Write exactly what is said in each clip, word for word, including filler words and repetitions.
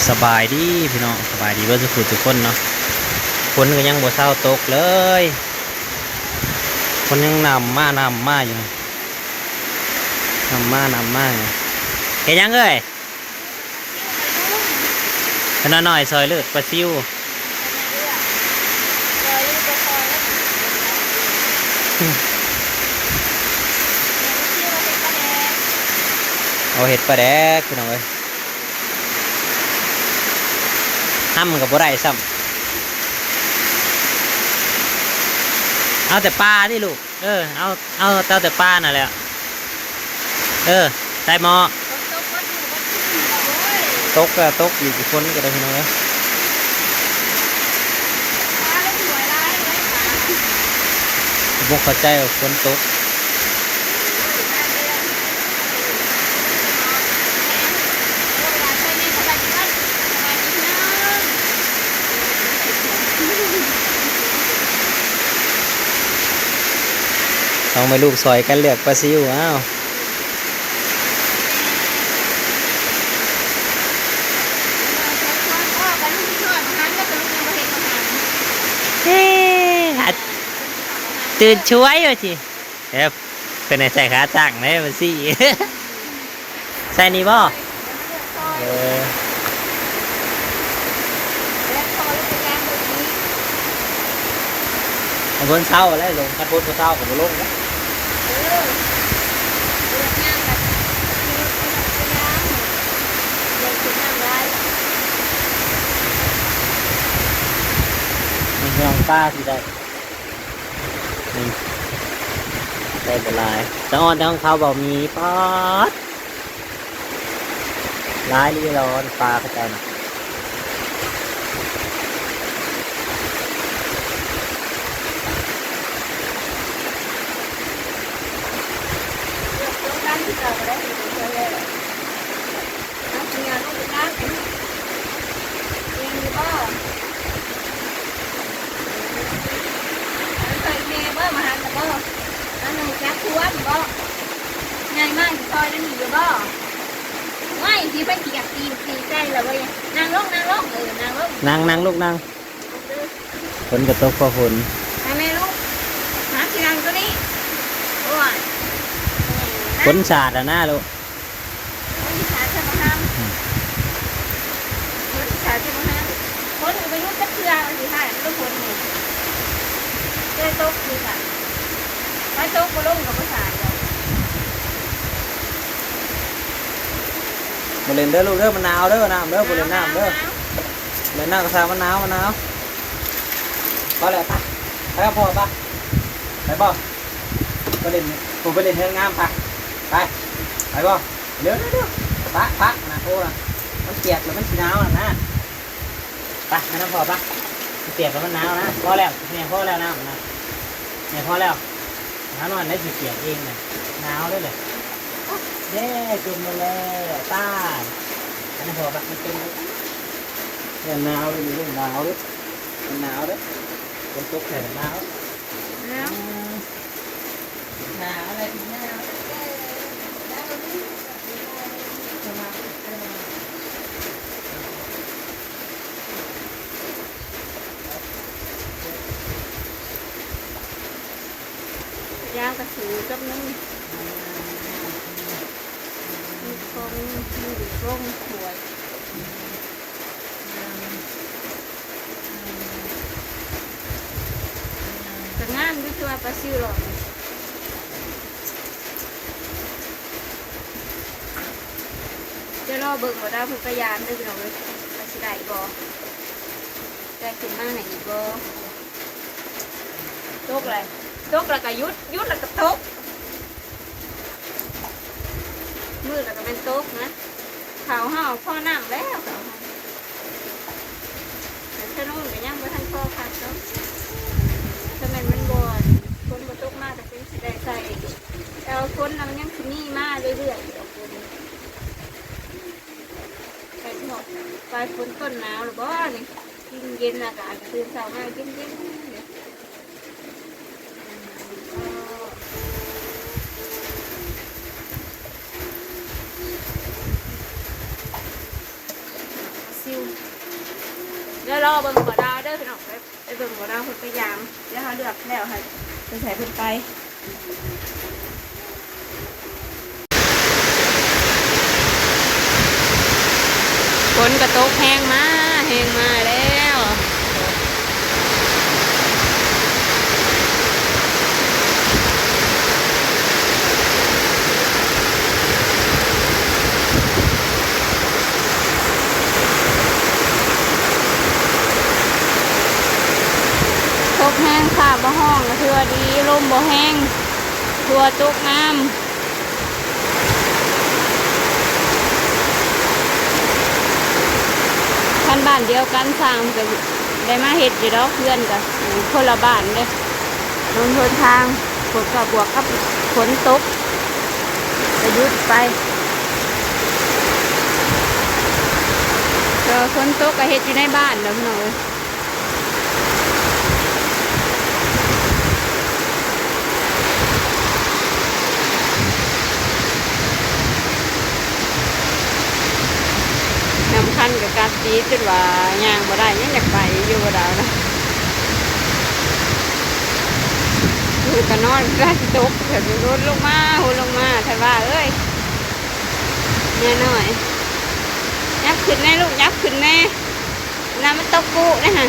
สบายดีพี่น้อง สบายดีเบิดทุกผู้ทุกคนเนาะ ฝนก็ยังบ่เซาตกเลย ฝนยังนำมานำมาอยู่ นำมานำมาอยู่ เฮ็ดหยังเอ้ย ขนาดน้อยซอยเลือดปลาซิว เอาเฮ็ดปลาแดกพี่น้องเอ้ย ห้ำก็บ่ได้ซ้ำ เอาแต่ปลาติลูก เออ เอา เอา เอาแต่ปลานั่นแหละ เออ ใส่หม้อ ตกก็ตกอีกคนก็ได้พี่น้องเอ้ย บ่เข้าใจว่าฝนตก สองแม่ลูกซอยกันเลือกปลาซิว อ้าว เอ๊ะ อ่ะ ตื่นช่วยว่าสิ เอ๊ะ เป็นไงใส่ขาตั้งเนี่ยมันสิ ใส่นี่บ่ เออ เอาเพิ่นเซาแล้วลง คันเพิ่นบ่เซาก็บ่ลงนะ มันลองป้าสิได้ นี่ ได้บ่หลาย สะออนแต่ของเขาบ่มี ป๊าด หลายอีหลี ปลาเขาเจ้าน่ะ เอาเมียลูกไปล้างเอง เองอยู่บ่ เคยแม่บ่มาหาแต่บ่ อันนั้นจักควรบ่ ใหญ่มากซอยนั่นอยู่บ่ ไม่ที่ไปเถียงตีนตีใกล้แล้วเว้ย นั่งลง นั่งลง เออ นั่งลง นั่ง นั่งลูกนั่ง ฝนก็ตก พอฝน มาแม่ลูก มาที่นั่งตัวนี้ โอ้ย ฝนสาดอ่ะนะลูก คนอีสานจะมาห้าม คนอีสานจะมาห้าม คนก็ไปยุดจักเทื่อมันสิหายมันก็ฝนนี่ เจอตกคือกัน ถ้าตกบ่ลงก็บ่สายดอก บ่เล่นเด้อลูกเด้อ มันหนาวเด้อ น้ำเด้อ บ่เล่นน้ำเด้อ หนาว เล่นน้ำก็ซ่างมันหนาว มันหนาว พอแล้ว ไป ไปกับพ่อ ไป ไปบ่ ไปเล่น ผมไปเล่นเฮือนงาม ไป ไป ไปบ่ เร็ว เร็ว เร็ว ปะ ปะ นะ โอ้นะ มันเปียกแล้วมันสิหนาวน่ะนะ ไป ไปนำพ่อ ไป มันเปียกแล้วมันหนาวนะ พอแล้ว เนี่ย พอแล้วน้ำนะ เนี่ย พอแล้ว หนาวหน่อย ได้สิเปียกเองน่ะ หนาวเด้อเลย เย้ จมลงแล้ว ตาย อันนั้นพอปะ มันเป็น เนี่ย หนาวเลย หนาวเลย มันหนาวเลย ฝนตกแถวหนาว หนาว หนาวอะไร หนาว ยาวกระสูกับนึ่ง มีคง มีคงถ้วย ก็งามอยู่ คือว่าปลาซิวหรอก จะรอเบิ่งว่าดาวเพิ่นพยายามเด้อพี่น้องเอ้ย ว่าสิได้บ่ ได้ขึ้นมาให้อีกบ่ ตกเลย ตกแล้วก็หยุด หยุดแล้วก็ตก มืดแล้วก็เป็นตกนะ เขาเฮาพอน้ำแล้วเขาเฮา แต่ถนนก็ยังบ่ทันพอคักเนาะ ถ้าแม่นมันบ่อน ฝนบ่ตกมาก็สิได้ใส่ แต่ว่าฝนน่ะมันยังสิมีมาเรื่อยๆอยู่ดอกฝน ไปหมด ปลายฝนต้นหนาวหรือบ่นี่ กินเย็นอากาศ ตื่นเช้ามากินเย็นเลย ซิว เดี๋ยวรอเบิ่งบ่าวดาวเด้อพี่น้อง ไปไปเบิ่งบ่าวดาวเพิ่นไปยาม เดี๋ยวเฮาเลือกแล้วให้ไปใส่เพิ่นไป ฝนก็ตกแฮงมา แฮงมาแล้ว ตกแฮง ฟ้าบ่ฮ้องก็ถือว่าดี ลมบ่แฮง ถือว่าตกงาม คันบ้านเดียวกันสร้างก็ได้มาเฮ็ดอยู่ดอก เฮือนก็คนละบ้านเด้ ถนนหนทาง ฝนก็บวกกับฝนตก ก็หยุดไป ก็ฝนตกก็เฮ็ดอยู่ในบ้านแหละพี่น้องเอ้ย สำคัญกับการตีจนว่าย่างบ่ได้ ยังอยากไปอยู่บ่ได้นะ อยู่ก็นอน ได้ตก แบบหล่นลงมา หล่นลงมา ท่านว่าเอ้ย เมียน้อย ยับขึ้นแน่ลูก ยับขึ้นแน่ น้ำมันตกปุ๊เนี่ยฮะ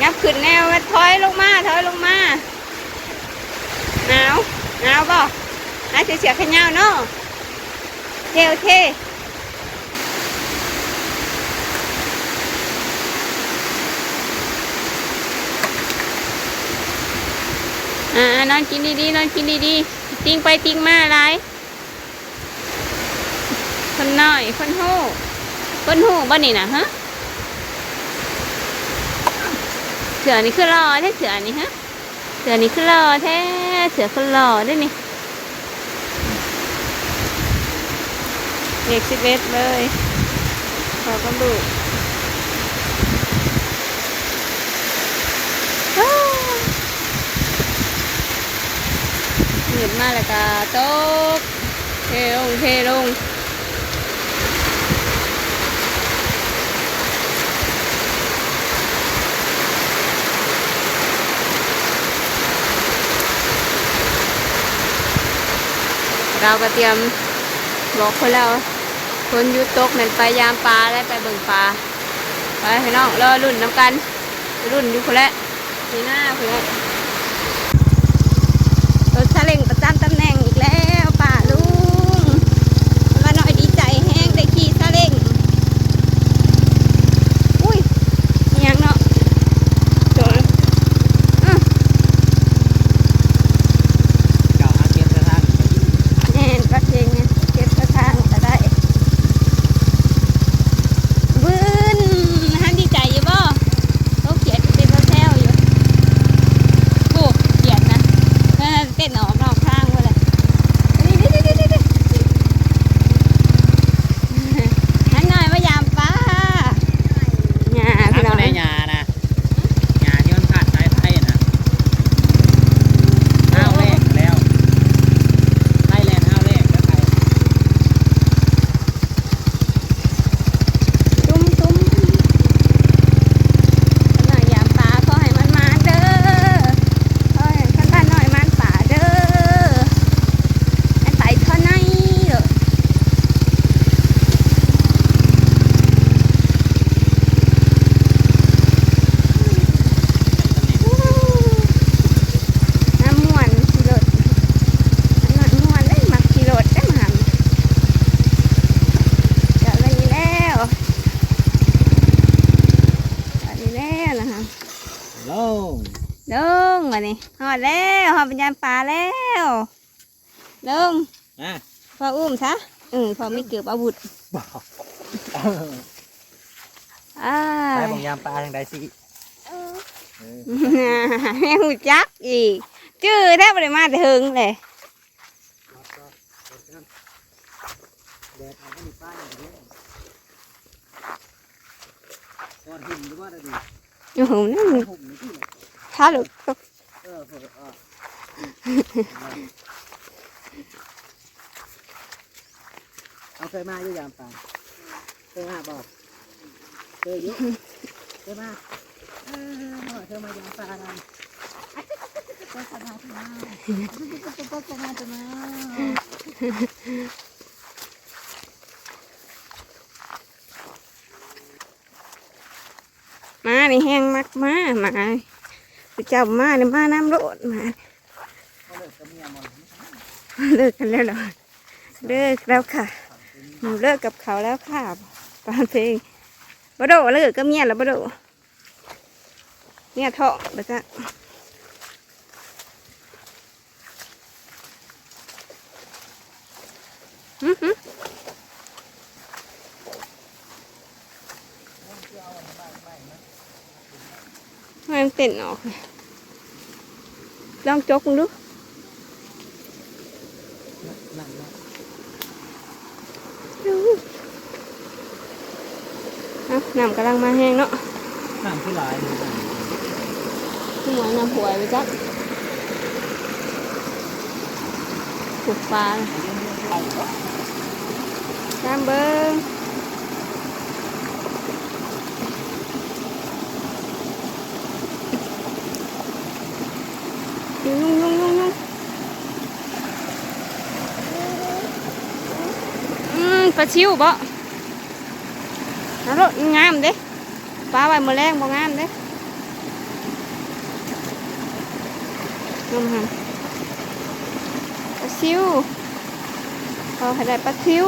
ยับขึ้นแน่ ถอยลงมา ถอยลงมา หนาว หนาวบ่ หาเสื้อแขนยาวเนาะ โอเค โอเค อ่า นอนกินดีๆ นอนกินดีๆ ติ้งไปติ้งมาหลาย คนน้อย คนฮู้ คนฮู้บ่นี่นะฮะ เสื้อนี่คือหล่อแท้ เสื้อนี่ฮะ เสื้อนี่คือหล่อแท้ เสื้อคือหล่อเด้นี่ เลขสิบเอ็ดเลย พอกับลูก มืดมาแล้วก็ตก เทลง เทลง เราก็เตรียมบอกคนแล้ว ฝนหยุดตกแม่นไปยามปลาและไปเบิ่งปลา ไปพี่น้อง รอลุ้นนำกัน ลุ้นอยู่พู้นแหละ อยู่หน้าพู้นแหละ รถซาเล้งประจำตำแหน่งอีกแล้ว ป้าลุง ว่าน้อยดีใจแฮงได้ขี่ซาเล้ง อุ้ย อิหยังเนาะ โดน อ่ะ เก่าหาเก็บสถาน แม่น ปลาเค็งเนี่ย เก็บกระทางก็ได้ วื้น หันดีใจอยู่บ่ โตเขียดอยู่เป็นแถวอยู่ โอ้ เขียดนะ เออ เต้นออกนอกทางหมดเลย นี่ นี่ นี่ นี่ นี่ หันหน่อยมายามป้า หญ้าพี่น้อง หญ้านะ หญ้าที่มันขาดสายไฟนะ ห้าวแรกแล้ว ไฟแลนห้าวแรกแล้วไฟ ตุ้มตุ้ม เพิ่นว่ายามปลา ขอให้มันหมานเด้อ ขอให้ท่านบ้านน้อยหมานปลาเด้อ ให้ไปเท่าไหนเด้อ น้ำม่วนขี่รถ น้ำม่วนเด้ มักขี่รถเด้ มาหำ จอดไว้นี่แล้ว จอดนี่แล้วนะคะ ลง ลง บัดนี้ ฮอดแล้ว ฮอดบรรยามปลาแล้ว ลง อ่ะ พ่ออุ้มซะ อืม พ่อมีเกือบอาวุธ บ่ อ่า ไปบ่งยามปลาทางใดสิ เออ เออ แม่งฮู้จักอีก จื้อแท้ บ่ได้มาแต่เฮิงเลย แดดออกมานี่ป้าอย่างเดียว ก้อนหินหรือว่าอะไรดี โอ้โห นั่น ก้อนหินนี่แหละ ถ้าหลุดก็ เออ เออ เออ เอาเคยมาอยู่ยามปลา เคยมาบ่ เคยอยู่ เคยมา เออเธอมายามปลาอะไร โฆษณาเธอมา โฆษณาเธอมา หมานี่แฮงมักมา หมา ผู้เจ้ามานี่มานำโลด หมา เลิกกันแล้วเหรอ เลิกแล้วค่ะ หนูเลิกกับเขาแล้วค่ะ ปานเพลง บ่โดเลิกกับเมียแล้ว บ่โด เมียท้องบ่จ๊ะ หึหึ มันเต้นออก ลองจกมึงดู เอ้า น้ำกำลังมาแฮงเนาะ น้ำคือหลายเลย หัวน้ำหวยไปจัก ถูกปลา น้ำเบิ่ง ยุง ยุง ยุง ยุง ยุง อืม ปลาซิวบ่ เอาโลด งามเด้ ปลาไว้มื้อแลงบ่งามเด้ งามหั่น ปลาซิว เอาให้ได้ปลาซิว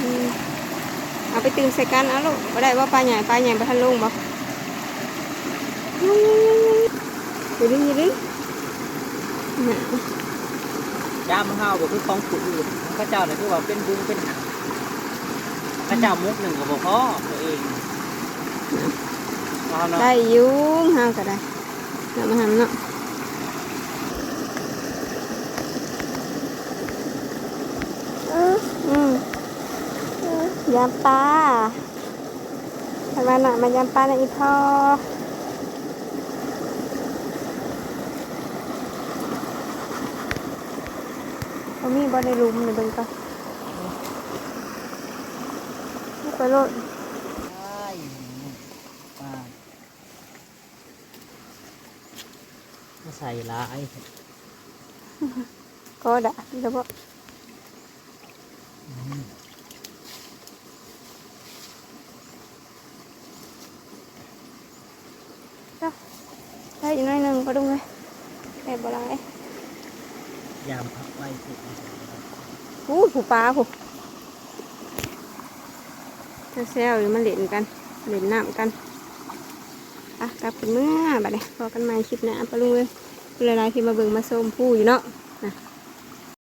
อืม เอาไปตื่มใส่กัน เอาลูก บ่ได้ว่าปลาใหญ่ ปลาใหญ่บ่ทันลงบ่ อย่าดึง อย่าดึง น่ะ ยามเฮาบ่คือของผู้อื่น เขาเจ้าน่ะคือว่าเป็นบุงเป็นหยัง เขาเจ้ามุกหนึ่งก็บ่พอตัวเอง เอาเนาะ ได้อยู่ เฮาก็ได้ น้ำมันเนาะ เออ อืม เออ ยามปลา ประมาณน่ะ มายามปลาในอีพ่อ บ่มีบ่ในหลุมนี่เบิ่งก่อน ไปโลด ใช่ ปลา มาใส่หลาย ก็ได้แล้วบ่ อืม ได้อีกหน่อยหนึ่ง ปลาดุกเอ้ย ได้บ่หลาย ยามพักไว้สิ อู้ ผู้ปลาผู้ แซวๆอยู่ มาเล่นกัน เล่นน้ำกัน อ่ะ กลับกันเมือบัดนี้ พ้อกันใหม่คลิปหน้า ปลาดุกเอ้ย ขอบคุณหลายๆที่มาเบิ่งมาชมผู้อยู่เนาะ นะ